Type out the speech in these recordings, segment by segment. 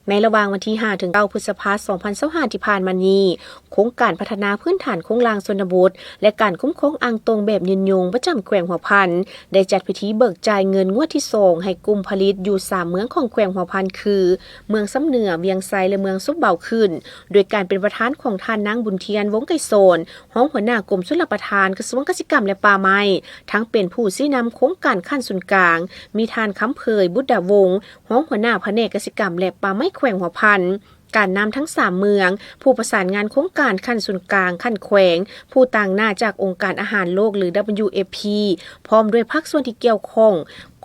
ໃນລະຫວ່າງວັນທີຫ້າ ເຖິງ ເກົ້າ ພຶດສະພາ ສອງພັນຊາວຫ້າ ທີ່ຜ່ານມານີ້, ໂຄງການພັດທະນາພື້ນຖານໂຄງລ່າງຊົນນະບົດ ແລະ ການຄຸ້ມຄອງອ່າງຕົງແບບຍືນຍົງປະຈຳແຂວງຫົວພັນ ໄດ້ຈັດພິທີເບີກຈ່າຍເງິນງວດທີສອງ ໃຫ້ກຸ່ມຜະລິດຢູ່ສາມເມືອງຂອງແຂວງຫົວພັນ ຄື ເມືອງຊຳເໜືອ, ວຽງໄຊ ແລະ ເມືອງສົບເບົາຂຶ້ນ ໂດຍການເປັນປະທານຂອງທ່ານນາງ ບຸນທຽນ ວົງໄກສອນ ຮອງຫົວໜ້າກົມຊົນລະປະທານ ກະຊວງກະສິກຳ ແລະ ປ່າໄມ້, ທັງເປັນຜູ້ຊີ້ນຳໂຄງການຂັ້ນສູນກາງ, ມີທ່ານ ຄຳເຜີຍ ບຸດດາວົງ ຮອງຫົວໜ້າພະແນກກະສິກຳ ແລະ ປ່າໄມ້ແຂວງຫົວພັນ, ການນຳທັງສາມເມືອງ, ຜູ້ປະສານງານໂຄງການຂັ້ນສູນກາງ, ຂັ້ນແຂວງ, ຜູ້ຕາງໜ້າຈາກອົງການອາຫານໂລກ ຫຼື WFP ພ້ອມດ້ວຍພາກສ່ວນທີ່ກ່ຽວຂ້ອງ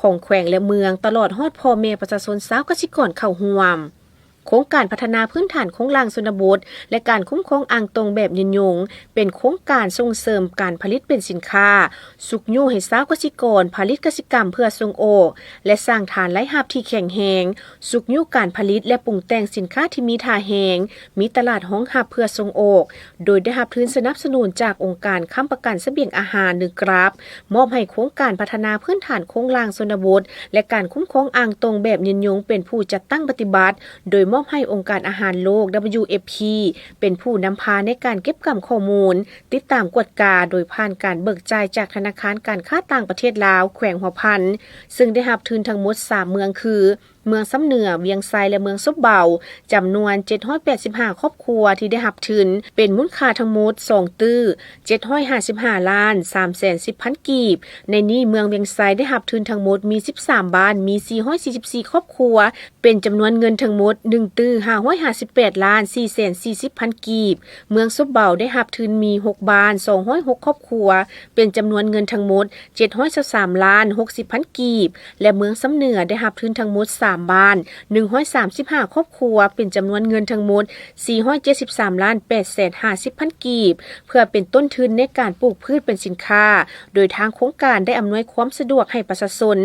ຂອງແຂວງ ແລະ ເມືອງ, ຕະຫຼອດຮອດພໍ່ແມ່ປະຊາຊົນຊາວກະສິກອນເຂົ້າຮ່ວມ. ໂຄງການພັດທະນາພື້ນຖານໂຄງລ່າງຊົນນະບົດ ແລະ ການຄຸ້ມຄອງອ່າງຕົງແບບຍືນຍົງ ເປັນໂຄງການສົ່ງເສີມການຜະລິດເປັນສິນຄ້າ, ຊຸກຍູ້ໃຫ້ຊາວກະສິກອນຜະລິດກະສິກຳເພື່ອສົ່ງອອກ ແລະ ສ້າງຖານລາຍຮັບທີ່ແຂງແຮງ, ຊຸກຍູ້ການຜະລິດ ແລະ ປຸງແຕ່ງສິນຄ້າທີ່ມີທ່າແຮງ, ມີຕະຫຼາດຮອງຮັບເພື່ອສົ່ງອອກ, ໂດຍໄດ້ຮັບທຶນສະໜັບສະໜູນຈາກອົງການຄ້ຳປະກັນສະບຽງອາຫານ ຫຼື ກຣາບ, ມອບໃຫ້ໂຄງການພັດທະນາພື້ນຖານໂຄງລ່າງຊົນນະບົດ ແລະ ການຄຸ້ມຄອງອ່າງຕົງແບບຍືນຍົງເປັນຜູ້ຈັດຕັ້ງປະຕິບັດ, ໂດຍມອບໃຫ້ອົງການອາຫານໂລກ WFP ເປັນຜູ້ນຳພາໃນການເກັບກຳຂໍ້ມູນ, ຕິດຕາມກວດກາ ໂດຍຜ່ານການເບີກຈ່າຍຈາກທະນາຄານການຄ້າຕ່າງປະເທດລາວ ແຂວງຫົວພັນ, ເຊິ່ງໄດ້ຮັບທຶນທັງໝົດສາມເມືອງຄື ເມືອງຊຳເໜືອ, ວຽງໄຊ ແລະ ເມືອງສົບເບົາ, ຈຳນວນເຈັດຮ້ອຍແປດສິບຫ້າຄອບຄົວທີ່ໄດ້ຮັບທຶນ, ເປັນມູນຄ່າທັງໝົດສອງຕື້ ເຈັດຮ້ອຍຫ້າສິບຫ້າລ້ານສາມແສນສິບພັນກີບ. ໃນນີ້ເມືອງວຽງໄຊໄດ້ຮັບທຶນທັງໝົດມີສິບສາມບ້ານ, ມີສີ່ຮ້ອຍສີ່ສິບສີ່ຄອບຄົວ, ເປັນຈຳນວນເງິນທັງໝົດໜຶ່ງຕື້ຫ້າຮ້ອຍຫ້າສິບແປດລ້ານສີ່ແສນສີ່ສິບພັນກີບ. ເມືອງສົບເບົາໄດ້ຮັບທຶນມີຫົກບ້ານ, ສອງຮ້ອຍຫົກຄອບຄົວ, ເປັນຈຳນວນເງິນທັງໝົດເຈັດຮ້ອຍຊາວສາມລ້ານຫົກສິບພັນກີບ ແລະ ເມືອງຊຳເໜືອໄດ້ຮັບທຶນທັງໝົດສາມບ້ານ, ໜຶ່ງຮ້ອຍສາມສິບຫ້າຄອບຄົວ, ເປັນຈຳນວນເງິນທັງໝົດສີ່ຮ້ອຍເຈັດສິບສາມລ້ານແປດແສນຫ້າສິບພັນກີບ ເພື່ອເປັນຕົ້ນທຶນໃນການປູກພືດເປັນສິນຄ້າ, ໂດຍທາງໂຄງການໄດ້ອຳນວຍຄວາມສະດວກໃຫ້ປະຊາຊົນ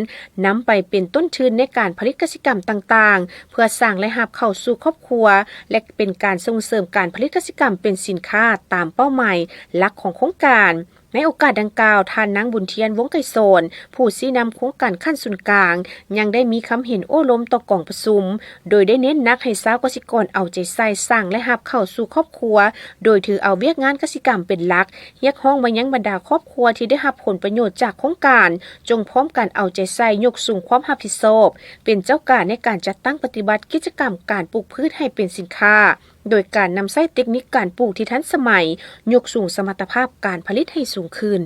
ນຳໄປເປັນຕົ້ນທຶນໃນການຜະລິດກະສິກຳຕ່າງໆ ເພື່ອສ້າງລາຍຮັບເຂົ້າສູ່ຄອບຄົວ ແລະ ເປັນການສົ່ງເສີມການຜະລິດກະສິກຳເປັນສິນຄ້າຕາມເປົ້າໝາຍຫຼັກຂອງໂຄງການ. ໃນໂອກາດດັ່ງກ່າວ, ທ່ານນາງ ບຸນທຽນ ວົງໄກສອນ ຜູ້ຊີ້ນຳໂຄງການຂັ້ນສູນກາງ ຍັງໄດ້ມີຄຳເຫັນໂອ້ລົມຕໍ່ກອງປະຊຸມ, ໂດຍໄດ້ເນັ້ນໜັກໃຫ້ຊາວກະສິກອນເອົາໃຈໃສ່ສ້າງລາຍຮັບເຂົ້າສູ່ຄອບຄົວ, ໂດຍຖືເອົາວຽກງານກະສິກຳເປັນຫຼັກ, ຮຽກຮ້ອງມາຍັງບັນດາຄອບຄົວທີ່ໄດ້ຮັບຜົນປະໂຫຍດຈາກໂຄງການ, ຈົ່ງພ້ອມກັນເອົາໃຈໃສ່ຍົກສູງຄວາມຮັບຜິດຊອບ, ເປັນເຈົ້າການໃນການຈັດຕັ້ງປະຕິບັດກິດຈະກຳການປູກພືດໃຫ້ເປັນສິນຄ້າ, ໂດຍການນຳໃຊ້ເຕັກນິກການປູກທີ່ທັນສະໄໝ, ຍົກສູງສະມັດຕະພາບການຜະລິດໃຫ້ສູງຂຶ້ນ.